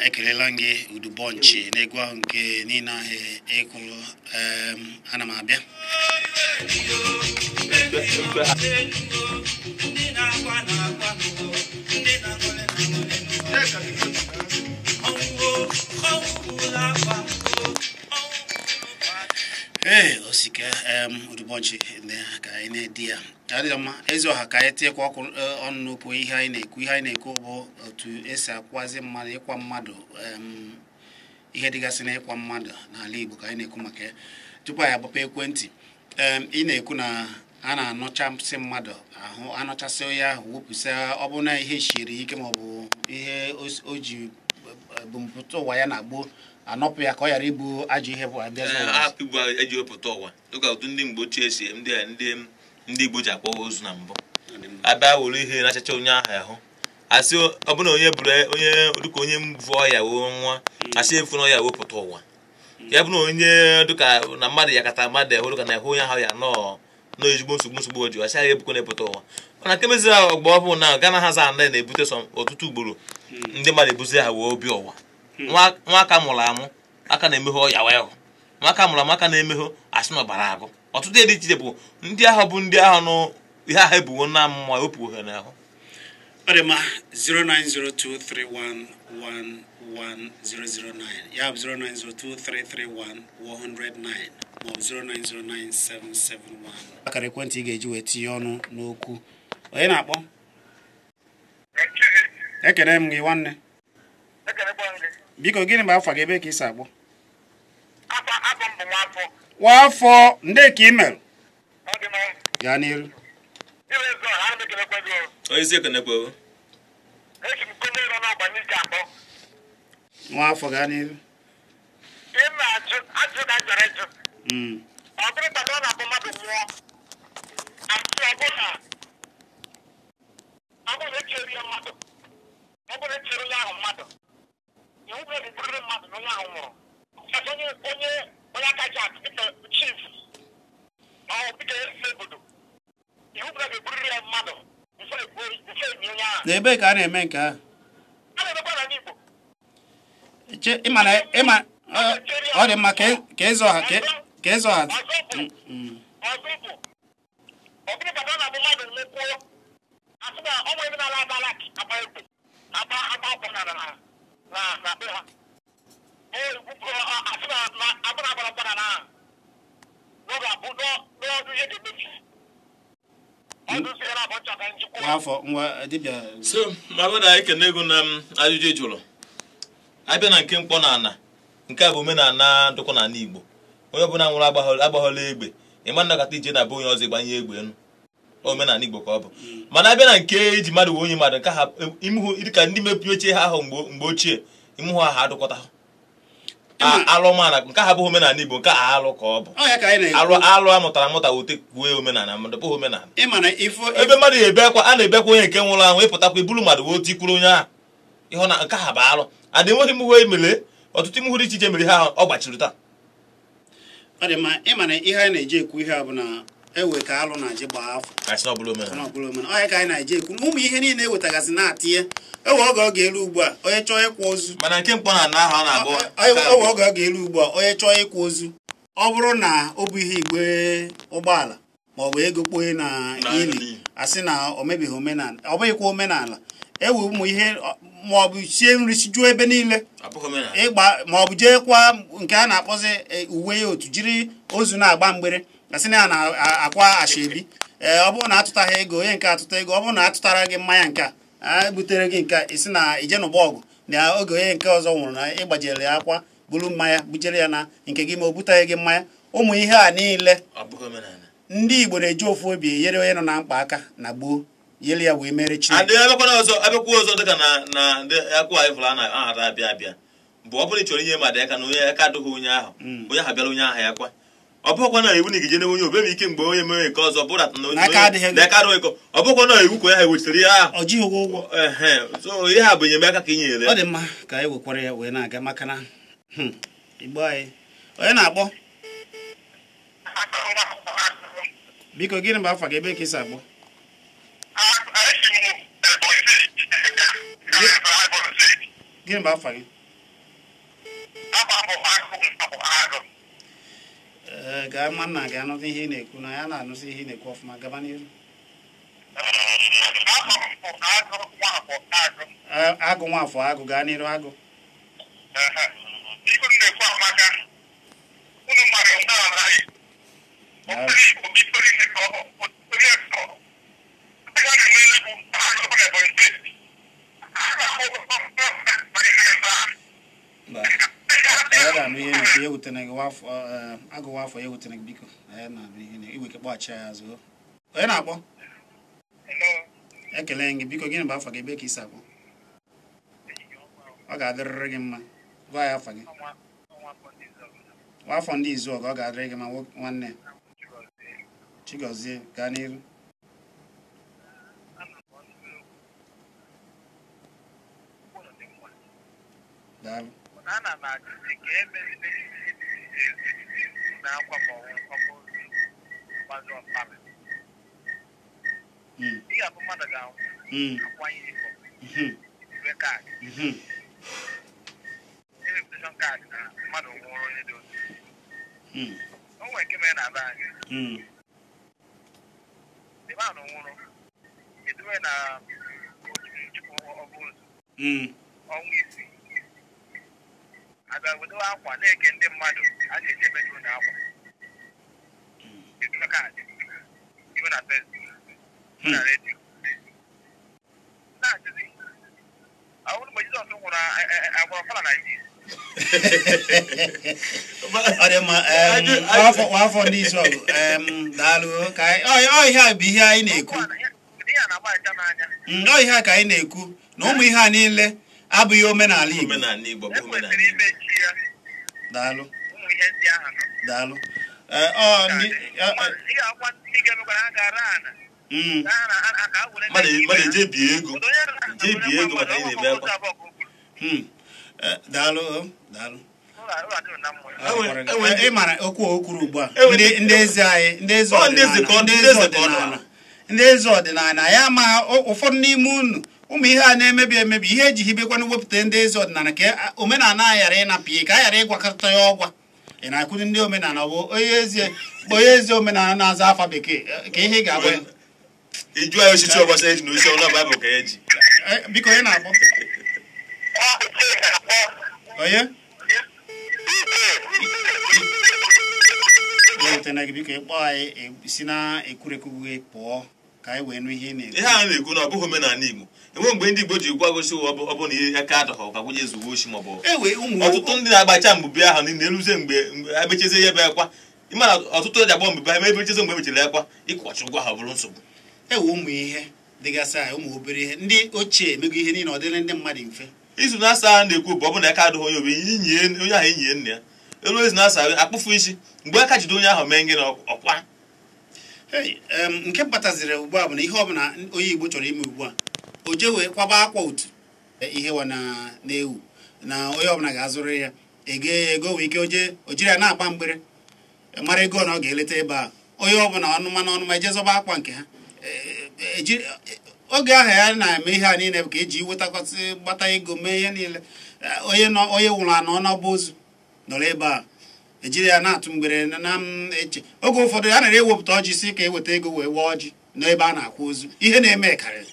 Ekelela gị Udubonchi n'egwu ahụ nke niile ahụ ịkụrụ. Ana m abịa. Ee, osike Udubonchi ka anyị na-edi ya adịghị mma. Ezi ọha, ka anyị tinyekwa ọkụ ọnụ n'okwu ihe anyị na-ekwu. Ihe anyị na-ekwu bụ otu esi akwazi mmadụ, ịkwa mmadụ, ihe dịgasị n'ịkwa mmadụ n'ala Igbo ka anyị na-ekwu maka ya. Tupu anyị agbapụ ekwentị, ị na-ekwu na a na-anọchasị mmadụ ahụ, anọchasị onye ahụ, wepụsịa ọ bụrụ na ihe shiri ike maọbụ ihe o ji bụ mpụta ụwa ya na gboo, anọpụ ya ka ọ ghara ịbụ ajọ ihe bụ abịa. Hapụ ibu eji wepụta ụwa, dịka otu ndị mgbe ochie si ndị Igbo ji akpọ ozu na mbụ. Abịa were ihe na-achacha onye ahụ ahụ, asị ọbụna onye bụrụ onye dịka onye mvu ọya wee nwa, asị efu na ọya wepụta ụwa ya bụ na onye dịka na mmadụ ya kata mmadụ ahụ, dịka na ahụ onye ahụ ya nọọ n'ezigbo nsogbu o ji asị ya ebukwa na-epụta ụwa. Mana nke meziri ọgbọ ọbụ na Gana haza anọ na-ebute sọ ọtụtụ ugboro ndị mmadụ ebuzi ha wee obi ụwa. Nwa aka mụrụ amụ aka na-emeghe ọya wee hụ, nwa aka mụrụ amụ aka na-emeghe asị na ọbara agụ. Ọtụtụ dị iche iche bụ ndị ahụ bụ ndị ahụ nụ ihe ahụ ebuwo na mmụọ ewepụ ha n'ahụ. Ọ dị mma. 09023111009, ya bụ 09023311109 maọbụ 0909771, akara ekwentị ị ga-eji wee tinye ọnụ n'okwu. Onye na-akpọ? Ekene m gị nwanne. Biko, gịnị bụ afa gị, ebe ka ị si akpọ? Nwafọ ndị ka ị mere? Gaa n'iru. Nwafọ, gaa n'iru. N'ebe ka a na-eme nke ahụ, ọ dị mma ka eze ọha ka eze ọha. Afọ nwa dibịa. So ma bụ na ekene ego na ajụjụ ị jụrụ, abịa na nke mkpọ na ana, nke a bụ omenala dịkwa n'ala Igbo. Onye ọbụla nwụrụ agbaghola egbe, ịma nnakọta ije na be onye ọzọ ịgbanye egbe enu, omenala Igbo ka ọ bụ. Mana abịa na nke iji mmadụ wee onye mmadụ, nke ha imhu dịka ndị mepere ochie ha ahụ mgbe ochie, imhu ha adụkọta alụmana, nke ha abụghị omenala Igbo, nke a alụ ka ọ bụ. Alụ amụtara amụta wete kwue omenala, mmadụ bụghị omenala. Ebe mmadụ ga-ebekwa, a na-ebekwa onye nke nwụrụ anwụ, ịpụtakwa iburu mmadụ wee otu ikwuru onye ahụ ịhụ na nke ha bụ alụ. Adị enweghị mgbe emere ọtụtụ imuhu dị iche iche mere ha ọ gbachiri taa. Ọ dị mma. Ịma na ihe anyị na-eji ekwu ihe a bụ na ewe ka alụ na-eji gbaa afọ. Asị na ọ bụrụ omenala. Ọ bụrụ omenala. Ọ ya ka anyị na-eji ekwu ụmụ ihe niile ewetagasị na-atinye. Ewe oge ọ ga-elu ugbu a onye chọọ ịkwa ozu. Mana nke mkpọ na ana ahụ ọ na-abụ. Ewe oge ọ ga-elu ugbu a onye chọọ ịkwa ozu, ọ bụrụ na ọ bụ ihe igbe ụgbọala ma ọ bụ ego kpoye na ili, asị na o mebighị omenala. Ọ bụghịkwa omenala. Ewe ụmụ ihe ma ọ bụ sie nri sijuo ebe niile ịgba, ma ọ bụ jee kwa nke a na-akpọzi uwe ya otu jiri ozu na-agba mgbere, asị na ya na-akwa ashebi. Ee, ọ bụrụ na atụtaghị ego onye nke atụta ego, ọ bụrụ na atụtara gị mmanya nke a butere gị nke a, isi na ije n'ụgbọ ọgụ na oge onye nke ọzọ nwụrụ na ịgbajere ya akwa buru mmanya bujere ya na nke gị, ma o butaghị gị mmanya. Ụmụ ihe a niile ndị Igbo na-eji ofu obi enyere onye nọ na mkpa aka na gboo yeli ya wee mere Chineke. Abịakwa ọzọ dịka na ndị akwụ anyị fụrụ aha abịa abịa bụ ọ bụrụ chọrọ inye mmadụ aka na onye aka adịghị onye ahụ, onye ahụ bịara onye ahụ ya kwa. Ọ bụrụkwa na iwu na igije onye obe m ike mgbe onye mere nke ọzọ bụrụ na onye aka adịghị ọ bụrụkwa na iwu ka onye ahụ wechiri ya ahụ ọ jighị ụgwọ. So ihe a bụ enyemaka ka i nyere. Ọ dị mma ka anyị wekwara ya wee na-aga maka na Igbo anyị, onye na-akpọ? Biko, gịnị bụ afa gị, ebe ka isi akpọ? Gịnị bụ afa gị? Ee, gaa ma nna gị anụta ihe ị na-ekwu na ya na-anụsị ihe ị na-ekwu ọfụma. Gaba n'ihu. Agụ Nwafọ Agụ, gaa n'iru agụ. Ihe wutere gị agụ Nwafọ, ihe wutere gị, biko anyị na-anụ ihe iwe ike kpọghachi ya azụ. Onye na-akpọ? Ekele gị, biko gịnị bụ afa gị, ebe ka isi akpọ? Ọ ga-adịrịrị gị mma, gwa ya afa gị. Nwafọ ndị izu ọgụ, ọ ga-adịrị gị mma nwanne. Chigozie, gaa n'iru. Daalụ. Akwa na-eke ndị mmadụ a ga-eji emeju na akwa iwe na Facebook na redio na-ajụzi ahụrụ mgbe Jizọs nwụrụ agwara ọfala na Naịjirịa. Ọ dị mma, nwafọ ndị izu ọgụ, daalụ. Ka ihe a bụ ihe anyị na-ekwu. Ọ ihe a ka anyị na-ekwu na ụmụ ihe a niile abụghị omenala Igbo. Daalụ. Daalụ. Daalụ. Daalụ. Ị mara okwu o kwuru ugbu a, ndị eze anyị, ndị eze ọdịnala, ndị eze ọdịnala ya ma ụfọdụ n'ime unu ụmụ ihe a na-emebi emebi, ihe eji hibekwana wepụta ndị eze ọdịnala ka omenala anyị ghara ịnapụ ya, ka a ghara ịgwakọta ya ọgwa. Ị na-akwụrụ ndị omenala bụ onye ezi omenala na-aza afa bekee ka ihe ga-abụ ya. Biko, onye na-akpọ? Onye? Ewetena gị, biko ịkpọ anyị si na ekwurekwu gị pụọ ka anyị wee nụ ihe ị na-ekwu. Ihe a na-ekwu na ọ bụghị omenala Igbo. Enwe mgbe ndị Igbo ji gwa gosi ọ bụ na ihe aka adọghọ ka gwụnye zuwe oshi maọbụ ọtụtụ ndị na-agbacha mgbube ahụ niile eluzie mgbe emechezie ya ebe akwa. Ịma na ọtụtụ eji agba mgbube ha emechezie mgbe emechiri akwa ịkwụghachi ụgwọ ha bụrụ nsogbu. Ewe ụmụ ihe dịgasị anyị, ụmụ obere ihe ndị ochie emego ihe niile ọ dịrị ndị mmadụ mfe. Izu na-asa na-ekwu bụ ọ bụ na aka adịghị onye obi onye ahụ enyie nna ya elu ezi na-asa akpụfụ isi mgbe aka jide onye ahụ mee ngị na ọkwa. Nke kpataziri ugbu a bụ na ihe ọbụla onye Igbo chọrọ ime ugbu a, o jee wee kwaba akwa otu ihe wa na-ewu na onye ọbụla ga-azụrụ ya ego ego nwee ike o jiri ya na-agba mgbere mara ego na ọ ga-eleta ebe a. Onye ọbụla ọnụma na ọnụma eje zọba akwa nke ha. Oge ahụ ya na-eme ihe a niile bụ ka eji wetakọsị gbata ego mee ihe niile. Onye nwụrụ anọ n'ọba ozu nọrọ ebe a ejiri ya na-atụ mgbere na eche. Oge ụfọdụ a nara ewepụta ọjị si ka eweta ego wee waa ọjị n'ebe a na-akwa ozu. Ihe na-eme karịrị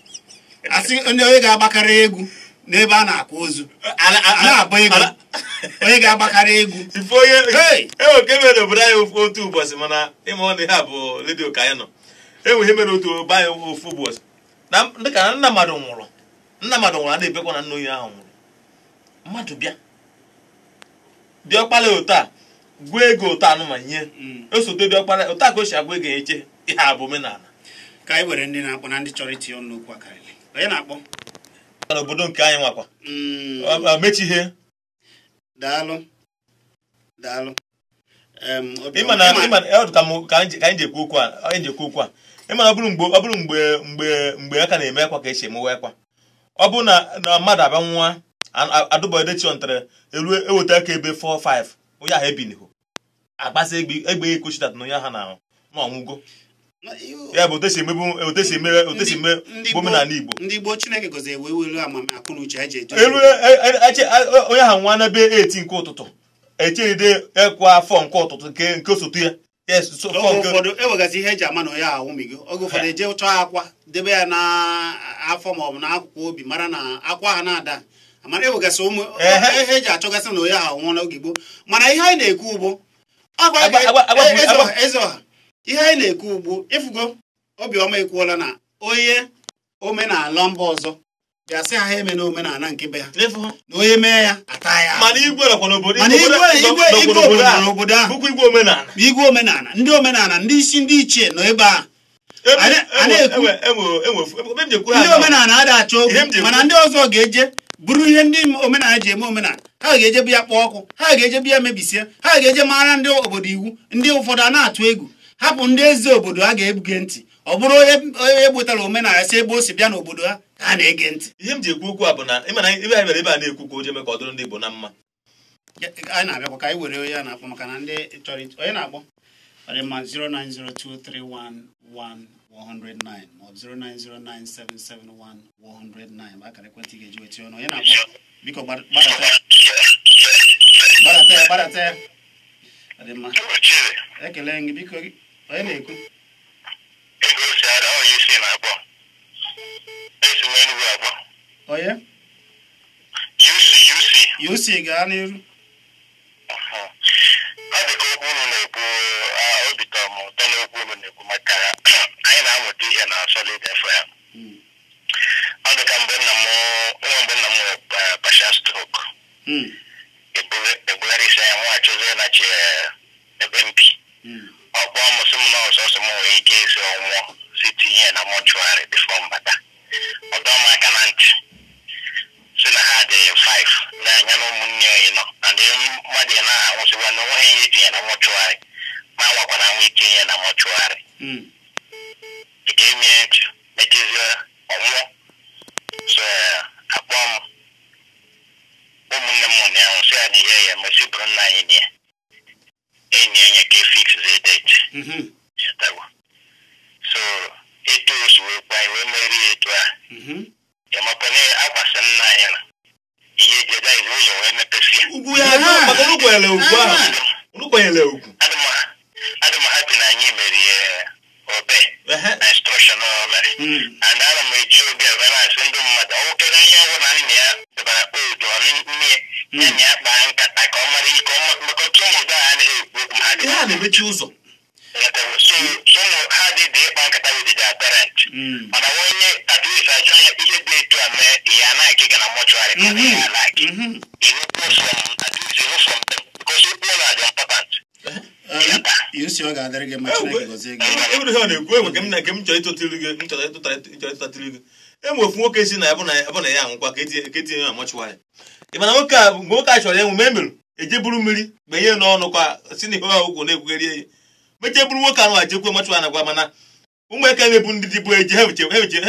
asị ndị onye ga-agbakarị egwu n'ebe a na-akwa ozu na-agba ego, onye ga-agbakarị egwu. Ewe nke mere obodo anyị otu ụbọchị, mana ịma ọ na ihe a bụ redio ka anyị nọ. Enwe ihe mere otu be anyị ofu ụbọchị dịka nna mmadụ nwụrụ, nna mmadụ nwụrụ a na-ebekwa na nna onye ahụ nwụrụ. Mmadụ bịa diọkpala otu a gụọ ego otu anụma nye osote diọkpala otu a ka o si agwa ego eche. Ihe a bụ omenala. Ka anyị were ndị na-akpọ na ndị chọrọ itinye ọnụ n'okwu akarịrị. Onye na-akpọ? N'obodo nke anyị nwakwa mechi ihe. Daalụ. Daalụ. Ịma na ka anyị ji ekwu okwu a, ịma na ọ bụrụ mgbe mgbe mgbe aka na-eme akwa ka esi emewe akwa, ọ bụrụ na mmadụ abịa nwa Adụbọdechi ntere elu eweta aka ebe 4 5 onye ahụ ebinihu agbasa egbe ekochitat na onye ahụ na ọnwụgo. Ya bụ otesi eme bụ omenala Igbo. Ndị Igbo Chineke gọzie wee welu amamihe akụ na uche ha ji eje. Elu onye ahụ nwa n'ebe 8 nke ụtụtụ echiride ekwe afọ nke ụtụtụ nke osote ya. Oge ụfọdụ ewegasị ihe eji ama na onye ahụ anwụmigo. Oge ụfọdụ eje chọọ akwa debe ya n'afọ maọbụ n'akwụkwọ obi mara na akwa ha na-ada amara ewegasị ụmụ ihe eji achọgasị na onye ahụ anwụọ n'oge gboo. Mana ihe anyị na-ekwu ugbo eze ọha ihe anyị na-ekwu ugbo ịfụgo Obiọma ekwuola na onye omenala mba ọzọ bịa sị ha eme na omenala nke be ha na onye mee ya ata ya. Mana igwe nọkwa n'obodo obodo ahụ bụkwa igwe omenala. Igwe omenala ndị omenala ndị isi ndị ichie nọ ebe a. Ndị omenala adịghị achọ okwu mana ndị ọzọ ga-eje bụrụ ihe ndị omenala ji eme omenala. Ha ga-eje bịa kpọọ ọkụ, ha ga-eje bịa mebisie, ha ga-eje mara ndị obodo iwu. Ndị ụfọdụ a na-atụ egwu hapụ ndị eze obodo ha ga-ebuge ntị. Ọ bụrụ onye gbutara omenala si ebe o si bịa n'obodo ha ka a na-ege ntị. Ihe m ji ekwu okwu a bụ na ịma na ebe anyị bịara ebe a na-ekwu ka o jee mee ka ọ dịrị ndị Igbo na mma. Anyị na-abịakwa ka anyị were onye a na-akpọ maka na ndị chọrọ onye na-akpọ ọ dị mma 09023111109 maọbụ 09097711109 bụ akara ekwentị ga-eji weta ọnụ. Onye na-akpọ biko gbadata ya gbadata ya. Ọ dị mma, ekele gị biko. Onye na-ekwu? Onye? UC gaa n'iru. Ọ dị ka okwu unu na-ekwu, obi tọrọ m ụtọ n'okwu unu na-ekwu maka anyị na-amụta ihe na Solid FM. Ọ dị ka mgbe nna m nwere partial stroke, ebugharịsị ya nwa achọzie na chi ebe m bi. Ọ kpọọ m sị m na ọsọsọ m nwere ike isi ọnwụọ si tinye na mọchụarị bifọ mbata. Ọ dọọ m aka na ntị si na ha dị 5 na-anya na ụmụnne anyị nọ na ndị mmadụ ya na-anwụsịkwa na onweghị ihe etinye na mọchụarị ma nwakwana anwụ itinye na mọchụarị. Ike emie ntị mechezie ọnwụọ. So akpọọ m ụmụnne m ụnyaahụ sị ya na ihe ya emesi bụrụ nna anyị na ya enyi enye ka fix the date. So etu o si wee kwa anyị wee merie ya etu a. Ịmakwana akwasị nna anyị na ihe jeda izu ụzọ wee mepesie. Ugwu ya maka unu kwanyere ugwu ahụ. Unu kwanyere ugwu. Adị m happy na anyị merie obe na instruction o mere. And ana m eji obi ebe na-asị ndị mmadụ ọ kere onye ọbụla nna ya debara odo nne ya na ya kpaa nkata ka ọ mara ike maka otu ụmụ a anaghị ekwu okwu ha dị. Ihe a na-emechi ụzọ. So ha dị dị ịkpa nkata with their parent. Mana onye at least ajọ ya ihe dị etu a mee ya anaghị ga na mọchụarị ka ya anaghị. Ịnụkwu from at least ịnụ from them because okwu na-adị important. UC ọ ga-adịrị gị ma Chineke gọzie gị. Ebere ihe ọ na-ekwu enwe nke m chọrọ ịtụtịrị gị m chọrọ ịtụtatịrị gị. Enwe ofu nwoke si na ya bụ na ya anwụkwa ka etinye ya mọchụarị. Ị mana nwoke a mgbe nwoke a chọrọ enwe ma e merụ eje buru mmiri gbenye n'ọnụ ka si na ihe okwu na-ekwugharị ya. Mechie buru nwoke ahụ ajekwe mọchụarị na gwa mana ụmụaka na-ebu ndị dịbụ eje ha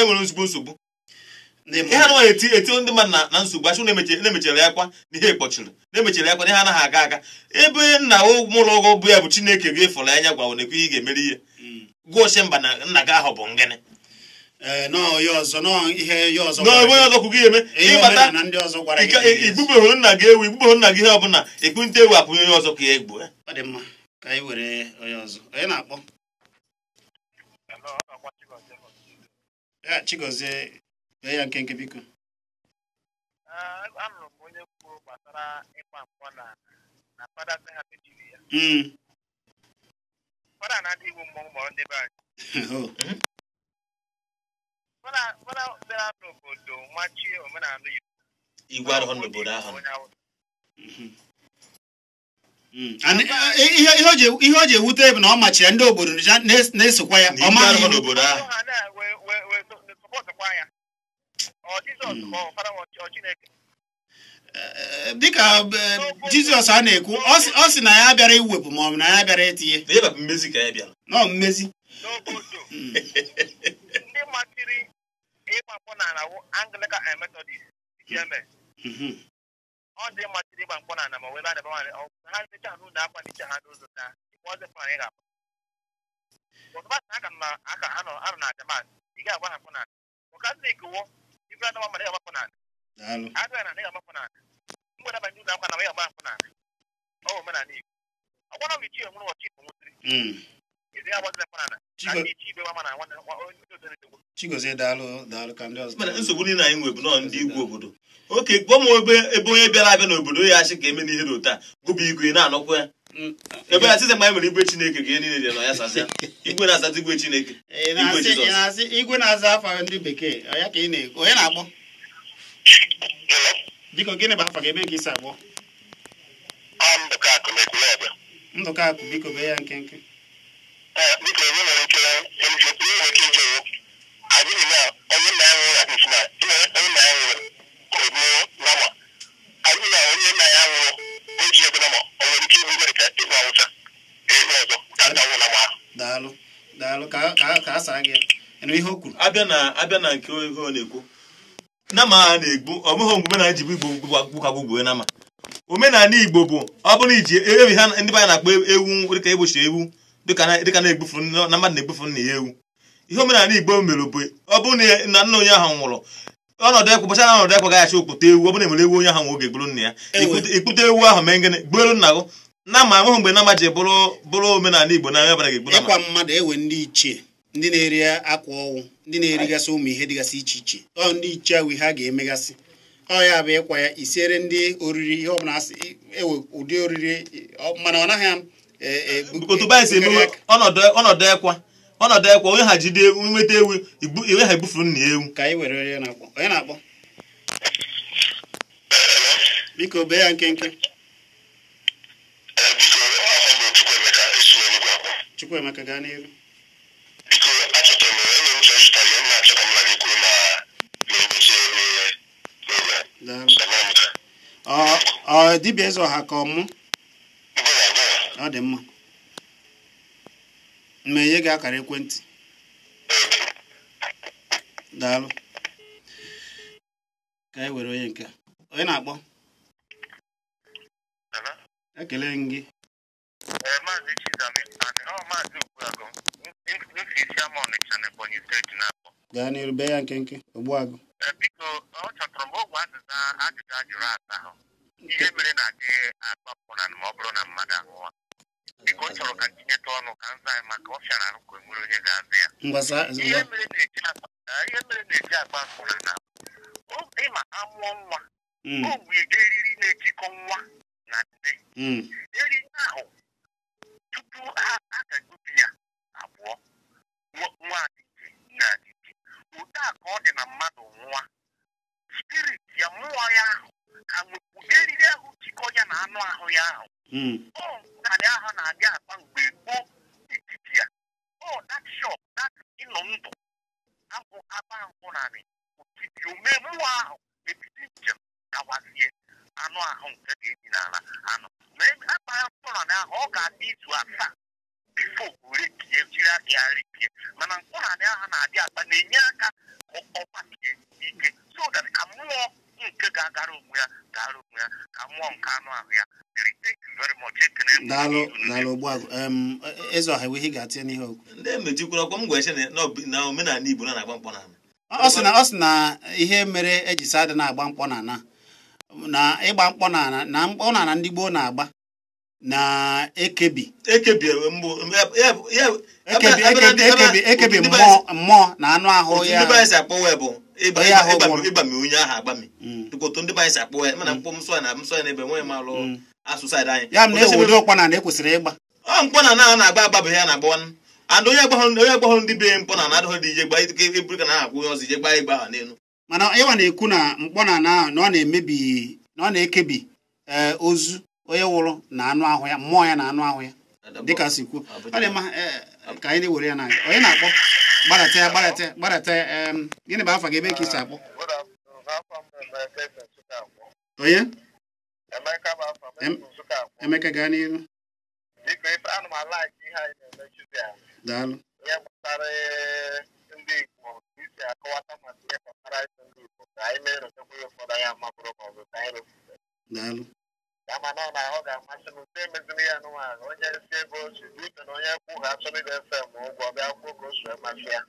nwere ozugbo nsogbu. Ihe a na-eti eti ndị mmadụ na nsogbu achụ na-emechere ya kwa na ihe kpọchiri na-emechere ya kwa na ihe anaghị aga aga ebe nna ụmụlọ ọgwụ bụ ya bụ Chineke ga-efọrọ anya gwa na ekwe ihe ị ga-emeri ihe gụọchie mba na nna gị ahụ bụ ngịnị n'onye ọzọ kwụ gị eme ịbata igbubeghị nna gị ewu igbubeghị nna gị ihe ọbụla ekwente ewu akwụnye onye ọzọ ka ya egbuo. Chigozie ya nke nke biko. Anụrụ m onye kwuru gbasara ịkpa mkpọ na fada sị ha mechiri ya. Fada na-adị igbu mmọnwụ ma ọ ndị be anyị. Fada bịara n'obodo machie omenala Igbo. Igwe arụghọ n'obodo ahụ. Ihe o ji ewute bụ na ọ machiri ndị obodo na-esokwa ya. Ọ maghị n'obodo ahụ. Dịka Jizọs a na-ekwu ọ sị na ya bịara iwepụ ma ọ bụ na ya bịara itinye. Nọ mmezi. N'obodo ndị machiri ịgba mkpọ n'ala wụ Anglican and Methodist GMS. Ọ dị mmasịrị ịgba mkpọ n'ala ma wee ebe a na-ebe nwaanyị ha mecha ha n'ụlọ akwa n'iche ha n'ụzọ na ikpe ọzọ fụrụ anyị ga-akpa. Ọtụba sị aka na aka ha nọ arụ na ajaman ị ga-agba ha mkpọ n'ala. Ụka ndị ikuwo ife anọma mmadụ ga-agba mkpọ n'ala. Daalụ. Agụ ya na ị ga-agba mkpọ n'ala. Mgbe na-abanye ụlọ akwa na ị ga-agba mkpọ n'ala. Ọ bụ omenala Igbo. Ọgwa na ichie nwụrụ ọchị Igbo nwụsịrị. Ị ga-agbazila mkpọ n'ala. Ka ndị ichie ibe nwa mana nwanne onye otu na-edogbo. Chigozie, daalụ, daalụ ka ndị ọzọ. Mana nsogbu niile anyị nwe bụ nọọ ndị igwe obodo. Oke gwa m ebe ebe onye bịara abịa n'obodo ya achị ka eme n'ihe dị otu a gụbụ igwe na-anọkwa ya ebe ya site mgbe anyị nwere igwe Chineke ka ihe niile dị nọ ya sasịa igwe na-asatọ igwe Chineke Ị igwe na-asị ị Jizọs. na-asị igwe na-aza afa ndị bekee, ọ ya ka ị na-ekwu? Onye na-akpọ? Biko, gịnị bụ afa gị, ebe nke isi akpọ? Ndụka Akụ na-ekwuru ọbịa. Ndụka Akụ, biko bee ya nkenke. Biko, onye nwere ike nwere ike ije adịghị na onye nna ya nwụrụ adịghị na onye nna ya nwụrụ ogbuo nama adịghị na onye nna ya nwụrụ o ji ego nama o nwere ike igbu ka ịgụ awụsa ego ọzọ ka nta nwụ nama ahụ. Daalụ, daalụ, ka ka ka a saa gị ya. Ịnụ ihe o kwuru? Abịa na nke ihe ọ na-ekwu, nama a na-egbu ọ bụghị omenala ji bụ Igbo gbukagbu gbuo nama. Omenala Igbo bụ ọ bụrụ iji ewi ha ndị be anyị na-akpọ ewu dịka egbochi ewu dịka na-egbufu na mmadụ na-egbufu nna ya ewu. Ihe omenala Igbo mere bụ ọ bụrụ na nna onye ahụ nwụrụ ọnọdụ ekwe bụchara ọnọdụ ekwe gaghị okpute ewu ọ bụrụ na emere ewu onye ahụ nwe oge gburu nna ya ikpute ewu ahụ mee gịnị gbuelu nna gụ nama. Enweghị mgbe nama ji bụrụ bụrụ omenala Igbo na onye ọbụla ga-egbu nama. Ịkwa mmadụ ewe ndị ichie, ndị na-eri akwa ọnwụ, ndị na-erigasị ụmụ ihe dịgasị iche iche, ọ ndị ichie ahụ ihe a ga-emegasị ọ ya bụ ịkwa ya isiere ndị oriri ihe ọbụla asị ewe ụdị oriri mana ọ naghị otu be anyị si eme ọnọdụ ọnọdụ ekwa ọnọdụ ekwa onye ha jide nweta ewu onye ha egbufuru nna ya ewu. Ka anyị were onye na-akpọ, onye na-akpọ, biko bee ya nkenke. Biko, afọ m bụ Chukwuemeka, esi m Enugu akpọ. Chukwuemeka, gaa n'ihu. Biko, achọtara m enyi m chọrọ ịzụta gị, m na-achọ ka m na gị kwuo ma ma emechi ebe Daalụ. Ọ ọ dibịa eze ọha ka ọmụ ọ dị mma ma enye gị akara ekwentị. Daalụ, ka anyị were onye nke a. Onye na-akpọ? Ekele m gị. Maazị Chizami, ọ Maazị Ogbuagụ, nsi isi ama Ọnịcha na Ebonyi steeti na-akpọ. Gaa n'iru, bee ya nkenke, Ogbuagụ. Biko, ọ chọtara m ogwe azịza ajụjụ a jụrụ asa ahụ. Ihe mere na adị agbapụ na ma ọ bụrụ na mmadụ anwụọ. Biko, ọ chọrọ ka m tinyetụ ọnụ ka nza anyị maka ọ fịara arụ ka o nwere onye ga-aza ya. Ngwa saa. Ihe Ngwa. mere na-eji akpa ihe mere na-eji agba mkpụrụ na ịma amụọ nwa o nwere eriri na-ejikọ nwa na nne. Eriri ahụ tupu ha a ga-egbubi ya abụọ nwa dị iche nne adị iche ụdị a ka ọ dị na mmadụ nwa spirit ya mmụọ ya ahụ ka nwekwu eriri ahụ jikọ ya na anụ ahụ ya ahụ. Ọ narị ahụ na-adị akpa mgbe gboo n'etiti ya ọ that shock, that ịnọ ndụ abụ agba nkwụnarị otiti ome mmụọ ahụ ebido njem gawazie anụ ahụ nke ga-ebi n'ala anụ ma akpara mkpụrụ ahụ ọ ga-adị izu 7 before rekie jiri aka ya rekie mana mkpụrụ ahụ na-adị akpa na-enye aka ka ọ gbakie ike so that ka mmụọ nke ga-agara onwe ya gara onwe ya ka mmụọ nke anụ ahụ ya dịrị. Thank you very much, ekene m. Daalụ, daalụ, Ogbuagụ. Eze ọha, enwe ihe ị ga-atinye n'ihe okwu? Ndị emejikwara ọkwa m gwa eche na na omenala Igbo na na-agba mkpọ n'ala. Ọ sị na ihe mere eji sa adị na-agba mkpọ n'ala na ịgba mkpọ n'ala na mkpọ n'ala ndị gboo na-agba na-ekebi ekebi mbụ ekebi ekebi ekebi ekebi mmụọ mmụọ na anụ ahụ otu ya ndị be anyị si akpọwa bụ Onye ahụ gwụrụ. ịgbami onye ahụ agbami dịka otu ndị be anyị si akpọwa ya mana mkpọ nsọ ya na nsọ ya na ebe nwe m alụ asụsụ anyị. Ya m na-ewe ụdị ụkwa na ekwesịrị ịgba. Ọ mkpọ na na na-agba agba bụ ihe a na-agbawa and onye agbahụrụ ndị be mkpọ na adịghị dị ije gba ike eburu ka na akwụ onye ọzọ ije gbaa ịgba ahụ n'elu. Mana ịwa na-ekwu na mkpọ na na na ọ na-emebi na ọ na-ekebi ozu onye nwụrụ na anụ ahụ ya, mmụọ ya na anụ ahụ ya dịka si kwuo. Ọ dị mma, ka anyị na-ewere ya n'anya. Onye na-akpọ, gbadata ya, gbadata ya, gbadata ya. Gịnị bụ afa gị, ebe ka isi akpọ? Onye? Emeka bụ afọ m, Nsụka akpọ. Emeka, gaa n'ihu. Biko, ife ana m alaiki ihe anyị na-eme Chuzi a. Daalụ. Ihe gbasara ndị Igbo isi akọwata maka ihe gbasara ịsụ ndị Igbo ka anyị na-erotekwa ihe ụfọdụ anyị amabụrụ ma ọ bụ ka anyị rụpụta. Daalụ. Kama na ọ na ọ ga-amasị m mgbe emeziri ya nụnwa onye si ebe o si ute na onye kwụ ha Solid FM ụgwọ bịa kwuo ka o si wee masị ya.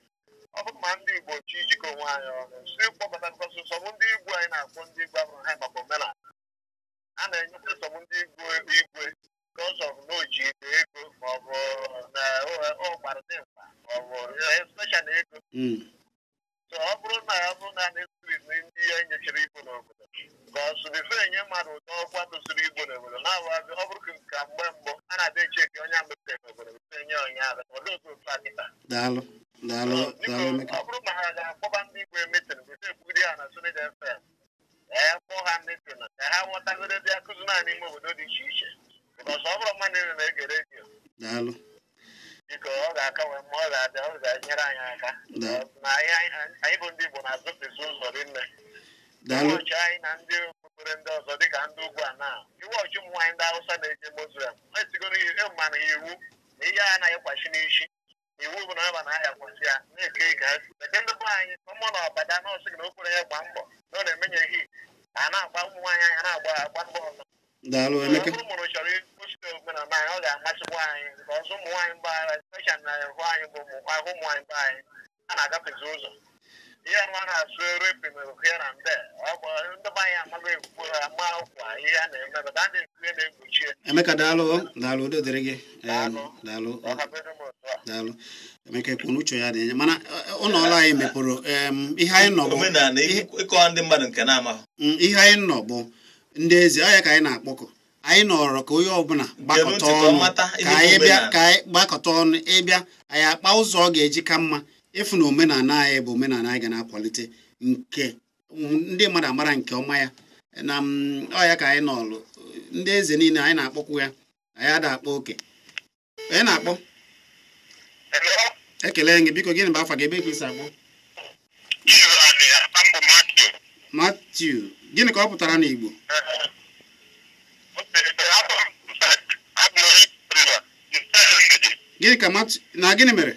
Ọ bụrụ ma ndị Igbo chi ijikọ onwe anyị ọnụ si kpọkọta nkọsị sọmụ ndị igwe anyị na-akpọ ndị igwe abụrụ ha maka omenala a na-enyekwa sọmụ ndị igwe igwe because of na o ji ego ma ọ bụ na ọ gbara dị mkpa ma ọ bụ especially ego. So ọ bụrụ na ọ bụrụ na a na-esiri ndị ya nyechara igbo n'obodo because before enye mmadụ ụtọ ọkwa tosiri igbo n'obodo na-abụ ọ bụrụ ka mgbe mbụ a na-adị echeki onye ametere n'obodo before enye onye ahụ ọ dị otu otu a kịta. Daalụ, daalụ, daalụ Emeka. Ọ bụrụ ma ha ga-akpọba ndị igwe meeting before ekwugide ya na Solid FM, ee, kpọọ ha meeting ka ha ghọtagoro ebe akụzi naanị ime obodo dị iche iche because ọ bụrụ mmadụ niile na-ege redio. Daalụ. Biko, ọ ga-aka wee ma ọ ga-adị ọ ga-enyere anyị aka na anyị bụ ndị Igbo na-azụpụsị ụzọ rinne. Daalụ. Iwọchị anyị na ndị okpukpere ndị ọzọ dịka ndị ugwu a na iwọchị ụmụ nwaanyị ndị Hausa na-eje Muslim etigoro mana iwu na ihe a anaghị kwachi n'isi iwu bụ na ọ ba na ahịa kwụsị ya na-eke ka ha si eke ndị be anyị ọmụ na ọbada nọọsụ gị na okwere ya gba mbọ na ọ na-emenye hi a na-agba ụmụ nwaanyị anya na-agba agba mbọ ọzọ. Daalụ Emeka. Ọ bụrụ mụrụ chọrọ ịkwụsite omenala anyị, ọ ga-amasịkwa anyị nke ọzọ ụmụ nwaanyị mba anyị especially na ahụ anyị bụ ahụ ụmụ nwaanyị be anyị a na-agafezi ụzọ ihe nwa na-asụ repin here and there. Ọ bụ ndị be anyị amaghị ekwu ama ọkwa ihe a na-eme but a na-ekwu ihe na-egbochi ya. Emeka, daalụ, daalụ, udo dịrị gị. Daalụ. Ọ hapụrụ m otu a. Daalụ Emeka, ekwu n'uche ya dị mana ụlọ ọrụ anyị mepụrụ ihe anyị nọ bụ omenala ịkọwa ndị mmadụ nke na-amaghị. Ihe anyị nọ bụ ndị eze ọya ka anyị na-akpọkọ anyị nọrọ ka onye ọbụla gbakọta ọnụ ka anyị bịa ka anyị gbakọta ọnụ ịbịa anyị akpa ụzọ ọ ga-eji ka mma ịfụ na omenala anyị bụ omenala anyị ga na-akwalite nke ndị mmadụ amara nke ọma ya na ọya ka anyị nọrọ ndị eze niile anyị na-akpọkwu ya anyị ada akpọ oke onye na-akpọ. Ekele gị, biko gịnị bụ afa gị, ebe ka isi akpọ? Matthew, gịnị ka ọ pụtara n'Igbo? Gịnị ka Matthew na gịnị mere?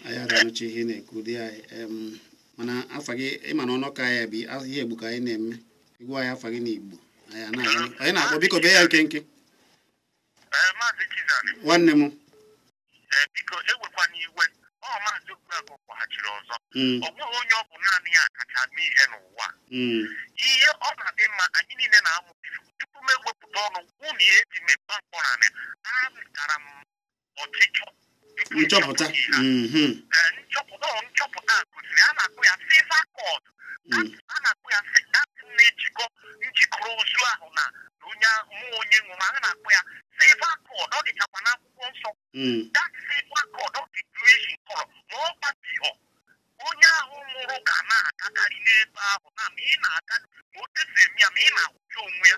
Anyị ada-anụcha ihe na-ekwu dị anyị mana afa gị ịma na ọnụ ka ya bụ ihe Igbo ka anyị na-eme igwe anyị afa gị n'Igbo anyị na-aga onye na-akpọ biko bee ya nkenke. Nwanne m biko ewekwana iwe ọ Maazị Ogbuagụ kwaghachiri ọzọ ọ bụghị onye ọ bụ naanị ya kacha mee ihe n'ụwa ihe ọ na-adị mma anyị niile na-amụ tupu m ewepụta ọnụ nwunye eji mekpa mkpọrọ amụtara m ọchịchọ nchọpụta nchọpụta nchọpụta gosiri a na-akpụ ya silver cord a na-akpụ ya na-ejikọ njikọrọ ozu ahụ na onye mụ onye nwụrụ a na-akpụ ya silver cord ọ dịchakwa n'akwụkwọ nsọ that silver cord ọ dị duration kọrọ ma ọ gbabighọ onye ahụ nwụrụ ga na-agakarị n'ebe ahụ na ma ị na-aga ma o tesi eme ya ma ị na-ahụcha onwe ya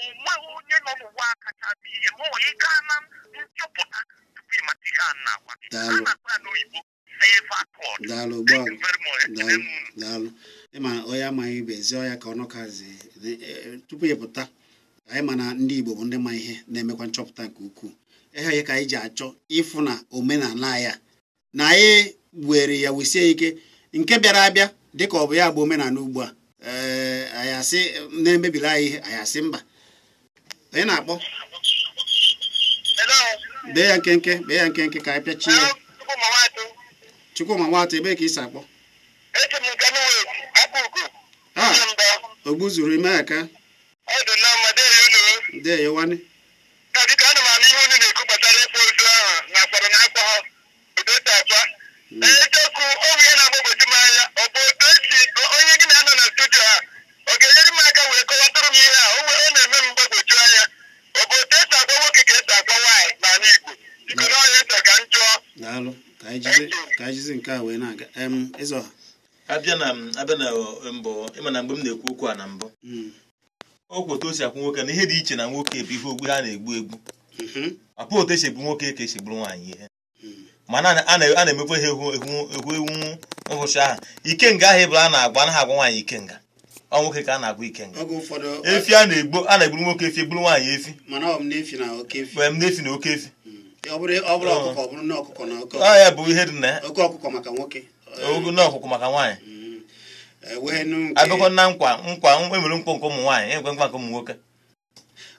onweghị onye nọ n'ụwa kacha mee ihe ma ọ ị gaa na nchọpụta tupu ịmata ihe a na-agwa gị a na-akpọ ya n'oyibo silver cord. Daalụ Ogbuagụ, daalụ, daalụ. Ịma onye amaghị ibe ezi ọya ka ọnụkazi tupu ya pụta anyị ma na ndị Igbo bụ ndị ma ihe na-emekwa nchọpụta nke ukwuu ihe ya ka anyị ji achọ ịfụ na omenala ya na anyị were ya wusie ike nke bịara abịa dịka ọ bụ ya bụ omenala ugbu a ee anyị asị na-emebiri anyị ihe anyị asị mba. Onye na-akpọ bee ya nkenke bee ya nkenke ka anyị pịachie ya. Chukwuma Nwatụ, ebee ka ị si akpọ? Ogbu zuru ime aka. Ndeewani. Eziokwu ọ bụ ihe na-agbagwoju m anya ọ bụ otu esi onye gị na-anọ na studio a ọ ga-enyere m aka wee kọwatụrụ m ihe a ọ na-eme m mgbagwoju anya ọ bụ otu esi agwa nwoke ka esi agwa nwaanyị n'ala Igbo biko na onye ntọ ka m jụọ. Daalụ, ka anyị jizi nke a wee na-aga ịzọ abịa na mbụ ịma na mgbe m na-ekwu okwu a na mbụ okwu otu o si akwụ nwoke na ihe dị iche na nwoke bụ ihe ogbu ha na-egbu egbu apụ otu esi egbu nwoke ka esi gburu nwaanyị ihe mana a na-emekwa ihe ewu ewu ngwụcha ahụ ikenga ahụ ịbụla a na-agwa anaghị agwa nwaanyị ikenga ọ nwoke ka a na-agwa ikenga efi a na-egbu a na-egburu nwoke efi egburu nwaanyị efi m na-efi na oke efi Ọ bụrụ ọkụkọ, ọ bụrụ nne ọkụkọ na oke ọ ya bụ ihe dị na ya. Oke ọkụkọ maka nwoke, ogo na ọkụkọ maka nwaanyị. Abịakwa na nkwa enwere nkwa nke ụmụ nwaanyị, enwekwa nkwa nke ụmụ nwoke.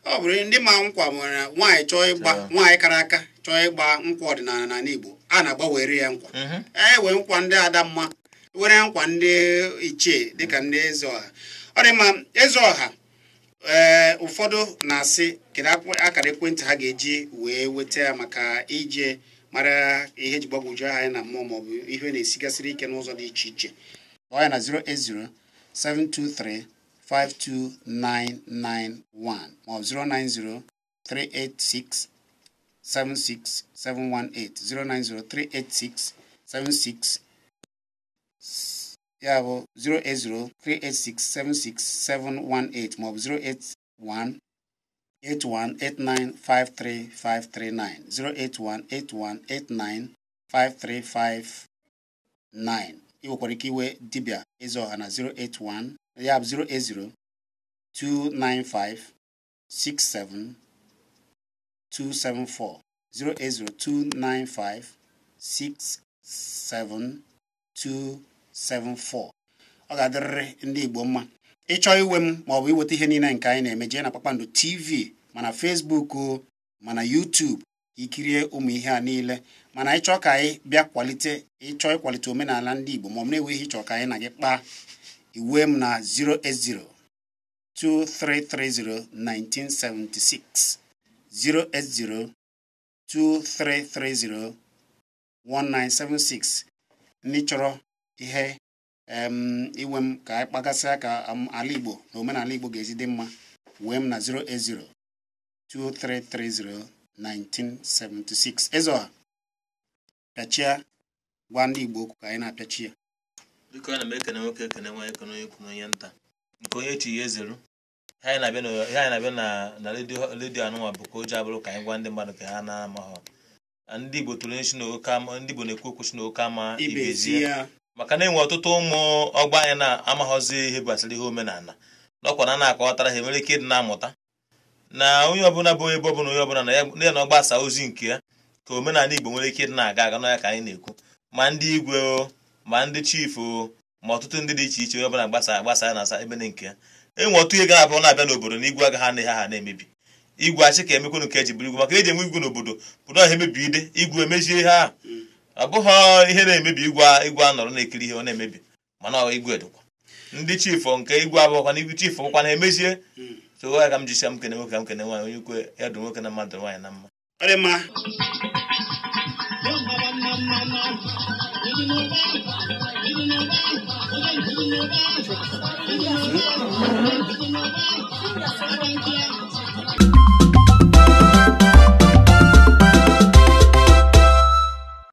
Ọ bụrụ ndị ma nkwa nwere nwaanyị chọọ ịgba nwaanyị kara aka chọọ ịgba nkwa ọdịnala n'ala Igbo, a na-agbawere ya nkwa. E wee nkwa ndị ada mma, were nkwa ndị ichie dịka ndị eze ọha. Ọ dị mma, eze ọha, ee, ụfọdụ na-asị kedu akara ekwentị ha ga-eji wee weta ya maka ije mara ihe eji gbagwoju aha anyị na mmụọ maọbụ ihe na-esigasịrị ike n'ụzọ dị iche iche. Kpọọ ya na 08072352991 maọbụ 09038676718, 0903867 6, ya bụ 08038676718 maọbụ 08181895339, 08181895359. Ị nwekwara ike iwe dibịa eze ọha na 081, ya bụ 08029567274, 08029567274. Ọ ga-adịrịrị ndị Igbo mma. Ịchọọ iwe m maọbụ iweta ihe niile nke anyị na-eme, jee na Kpakpando TV, mana Facebook o, mana YouTube, ikirie ụmụ ihe a niile. Mana ịchọọ ka anyị bịa kwalite, ịchọọ ịkwalite omenala ndị Igbo maọbụ na-enwe ihe ịchọ ka anyị na gị kpaa, iwe m na 08023301976, 08023301976. Ndị chọrọ ihe iwe m ka anyị kpagasịa ka ala Igbo na omenala Igbo ga-esi dị mma, wee m na 08023301976. Eze ọha, pịachia, gwa ndị Igbo okwu ka anyị na-apịachi ya. Biko, ana m ekene nwoke, ekene nwaanyị, ekene onye ukwu na onye nta, nke onye chi ya ezeru. Ihe anyị na-abịa na redio anụnwa bụ ka o ji abụrụ ka anyị gwa ndị mmadụ ka ha na-amaghọ. Ndị Igbo tụrụ onye si n'oke ama, ndị Igbo na-ekwu okwu si n'oke ama ibezie ya, maka na enwe ọtụtụ ụmụ ọgbọ anyị na-amaghọzi ihe gbasara ihe omenala n'ọkwa na na-akọwatara ha enwere ike ịdị na-amụta na onye ọbụla bụ ebe ọbụla onye ọbụla na ya na ọ gbasa ozi nke ya ka omenala Igbo nwere ike ịdị na-aga aga n'ọya ka anyị na-ekwu, ma ndị igwe o, ma ndị chief o, ma ọtụtụ ndị dị iche iche, onye ọbụla gbasa agbasa ya na asa ebe nke ya. Enwe ọtụtụ ihe ga-abụ na-abịa n'obodo na igwe agaghị anaghị ha na-emebi igwe achị ka emekwenu nke eji bụrụ igwe, maka eji enwe igwe n'obodo bụ na ọha emebi ide igwe emezie ihe ahụ. Ọ bụghị ihe na-emebi igwe igwe a nọrọ na-ekiri ihe ọ na-emebi, mana ọ igwe dịkwa ndị chifu nke igwe abụọkwa na igwe chifu bụkwa na emezie. So ya ka m jisi m kene nwoke, m kene nwaanyị, onye ukwe ya dụ nwoke na mmadụ, nwaanyị na mma. Ọ dị mma.